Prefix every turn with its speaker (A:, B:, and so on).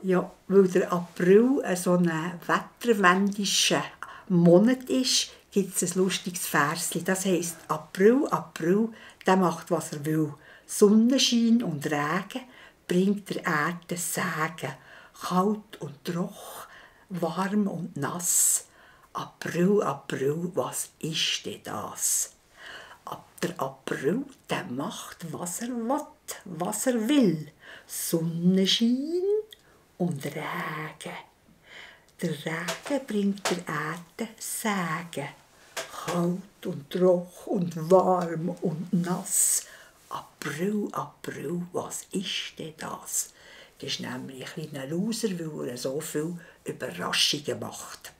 A: Ja, weil der April so ein wetterwendischer Monat ist, gibt es ein lustiges Versli. Das heisst, April, April, der macht, was er will. Sonnenschein und Regen bringt der Erde Segen. Kalt und trocken, warm und nass. April, April, was ist denn das? Der April, der macht, was er will, was er will. Sonnenschein und Regen. Der Regen bringt der Erde Segen. Kalt und trocken und warm und nass. April, April, was ist denn das? Das ist nämlich ein kleiner Loser, weil er so viele Überraschungen macht.